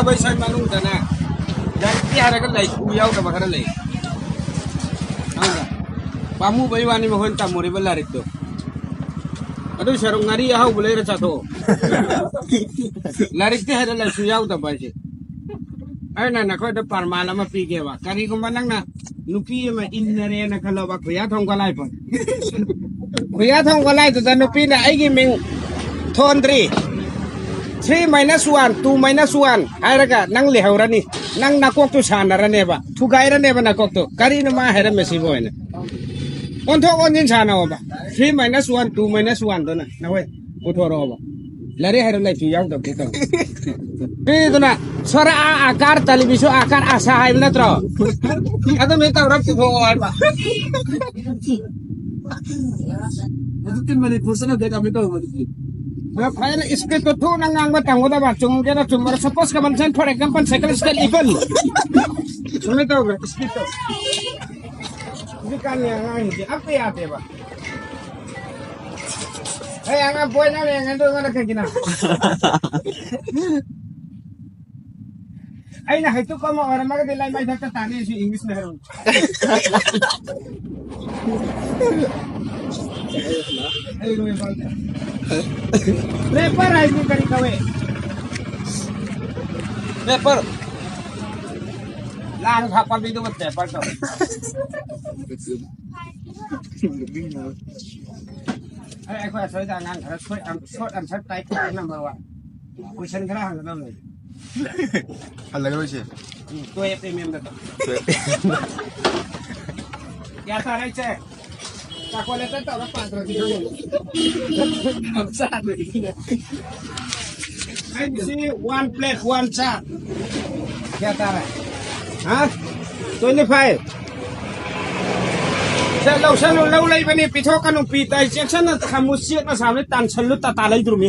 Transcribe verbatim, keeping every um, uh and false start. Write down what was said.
ꯑꯩꯈꯣꯏ ꯁ꯭ꯋꯥꯏ ꯃꯅꯨꯡꯗꯅꯦ, ꯂꯥꯏꯔꯤꯛꯀꯤ ꯍꯥꯏꯔꯒ ꯂꯥꯏꯁꯨ ꯌꯥꯎꯗꯕ ꯈꯔ ꯂꯩ꯫ ꯈꯪꯕ꯭ꯔꯥ? ꯄꯥꯝꯃꯨꯕꯩ ꯋꯥꯅꯤ ꯃꯈꯣꯏꯅ ꯇꯝꯃꯨꯔꯤꯕ ꯂꯥꯏꯔꯤꯛꯇꯣ꯫ ꯑꯗꯨ ꯁꯔꯨꯛ ꯉꯥꯔꯤ ꯑꯍꯥꯎꯕ ꯂꯩꯔ ꯆꯥꯊꯣꯛꯑꯣ꯫ ꯂꯥꯏꯔꯤꯛꯇꯤ ꯍꯥꯏꯔ ꯂꯥꯏꯁꯨ ꯌꯥꯎꯗꯕ ꯍꯥꯏꯁꯦ꯫ ꯑꯩꯅ ꯅꯈꯣꯏꯗ ꯄ꯭ꯔꯃꯥꯟ ꯑꯃ ꯄꯤꯒꯦꯕ꯫ ꯀꯔꯤꯒꯨꯝꯕ ꯅꯪꯅ ꯅꯨꯄꯤ ꯑꯃ ꯏꯟꯅꯔꯦꯅ ꯈꯜꯂꯣꯕ, ꯈꯨꯌꯥ ꯊꯣꯡ ꯒꯣꯂꯥꯏ ꯐꯥꯎ꯫ ꯈꯨꯌꯥ ꯊꯣꯡ ꯒꯣꯂꯥꯏꯗꯨꯗ ꯅꯨꯄꯤꯅ ꯑꯩꯒꯤ ꯃꯤꯡ ꯊꯣꯟꯗ꯭ꯔꯤ, three minus one, two minus one ꯍꯥꯏꯔꯒ ꯅꯪ ꯂꯩꯍꯧꯔꯅꯤ꯫ ꯅꯪ ꯅꯀꯣꯛꯇꯨ ꯁꯥꯟꯅꯔꯅꯦꯕ, ꯊꯨꯒꯥꯏꯔꯅꯦꯕ ꯅꯀꯣꯛꯇꯨ꯫ ꯀꯔꯤꯅꯣ ꯃꯥ ꯍꯥꯏꯔꯝꯃꯤꯁꯤꯕꯨ ꯍꯥꯏꯅ꯫ ꯑꯣꯟꯊꯣꯛ ꯑꯣꯟꯁꯤꯟ ꯁꯥꯟꯅꯧꯕ꯫ Three minus one, two minus one ꯗꯨꯅ ꯅꯈꯣꯏ ꯄꯨꯊꯣꯔꯛꯑꯣꯕ꯫ ꯂꯥꯏꯔꯤꯛ ꯍꯩꯔ ꯂꯩꯁꯨ ꯌꯥꯎꯗꯕꯗꯤ ꯇꯧ꯫ ꯃꯤꯗꯨꯅ ꯁꯣꯔ ꯑꯥ ꯑꯥꯀꯥꯔ ꯇꯂꯤꯕꯤꯁꯨ ꯑꯥꯀꯥꯔ ꯑꯁꯥ ꯍꯥꯏꯕ ꯅꯠꯇ꯭ꯔꯣ? ꯑꯗꯨ ꯃꯤ ꯇꯧꯔ ꯄꯨꯊꯣꯛꯑꯣ ꯍꯥꯏꯕ꯫ ꯍꯧꯖꯤꯛꯇꯤ ꯃꯅꯤꯄꯨꯔ ꯆꯠꯅꯗꯦ ꯀꯃꯥꯏꯅ ꯇꯧꯕ ꯍꯧꯖꯤꯛꯇꯤ? ꯐꯖꯅ ꯏꯁꯄꯤꯠꯇꯣ ꯊꯨꯅ ꯉꯥꯡꯕ ꯇꯝꯒꯗꯕ꯫ ꯆꯨꯝꯒꯦꯔꯥ ꯆꯨꯝꯃꯔ suppose common sense, for example cycle state equal. ꯁꯨꯃꯥꯏꯅ ꯇꯧꯕ꯭ꯔꯥ ꯏꯁꯄꯤꯠꯇꯣ? ꯍꯧꯖꯤꯛꯀꯥꯟꯒꯤ ꯑꯉꯥꯡꯁꯤꯡꯁꯦ ꯑꯝꯇ ꯌꯥꯗꯦꯕ꯫ ꯑꯩ ꯑꯉꯥꯡ ꯕꯣꯏ ꯅꯪ ꯌꯦꯡꯉꯦ ꯑꯗꯨ ꯑꯩꯉꯣꯟꯗ ꯀꯩꯒꯤꯅꯣ? ꯑꯩꯅ ꯍꯩꯇꯨꯞ ꯑꯃ ꯑꯣꯏꯔꯝꯃꯒꯗꯤ ꯂꯩꯃꯥꯏ ꯊꯛꯇ ꯇꯥꯅꯤ ꯁꯤ ꯏꯪꯂꯤꯁꯅ ꯍꯥꯏꯔꯛꯎ꯫ ꯔꯦꯄꯔ ꯍꯥꯏꯁꯤ ꯀꯔꯤ ꯀꯧꯋꯦ? ꯔꯦꯄꯔ꯫ ꯂꯥꯡ ꯊꯥꯛꯄ ꯃꯤꯗꯨꯕꯨ ꯔꯦꯄꯔ ꯀꯧꯋꯦ꯫ ꯑꯩ, ꯑꯩꯈꯣꯏ ꯑꯁꯣꯏꯗ ꯑꯉꯥꯡ ꯈꯔ ꯁꯣꯏ-, short answer type number one. Question ꯈꯔ ꯍꯪꯒꯗꯕ ꯂꯩ꯫ ꯍꯜꯂꯒ ꯂꯣꯏꯁꯦ꯫ ꯎꯝ, ꯇꯨꯌꯦꯜꯐ ꯑꯦꯝ ꯑꯦꯝꯗ ꯇꯧ꯫ ꯇꯨꯌꯦꯜꯐ꯫ ꯀꯌꯥ ꯇꯥꯔꯦ ꯏꯆꯦ? ꯀꯥꯜꯀꯨꯂꯦꯇꯔ ꯇꯧꯔ ꯄꯥꯗ꯭ꯔꯗꯤ ꯈꯪꯉꯣꯏ꯫ ꯌꯥꯝ ꯆꯥꯗꯣꯏꯅꯤꯅ꯫ ꯑꯩꯒꯤꯁꯤ ꯋꯥꯟ ꯄ꯭ꯂꯦꯠ ꯋꯥꯟ ꯆꯥ꯫ ꯀꯌꯥ ꯇꯥꯔꯦ? ꯍꯥ? Twenty five. ꯁꯦ, ꯂꯧꯁꯜꯂꯨ, ꯂꯧ ꯂꯩꯕꯅꯤ, ꯄꯤꯊꯣꯛꯀꯅꯨ, ꯄꯤ ꯇꯥꯏ, ꯆꯦꯛꯁꯟꯅ ꯊꯝꯃꯨ, ꯆꯦꯛ ꯃꯁꯥꯕꯅꯤ, ꯇꯥꯟꯁꯜꯂꯨ, ꯇꯥꯇꯥ ꯂꯩꯗ꯭ꯔꯨꯃꯤ꯫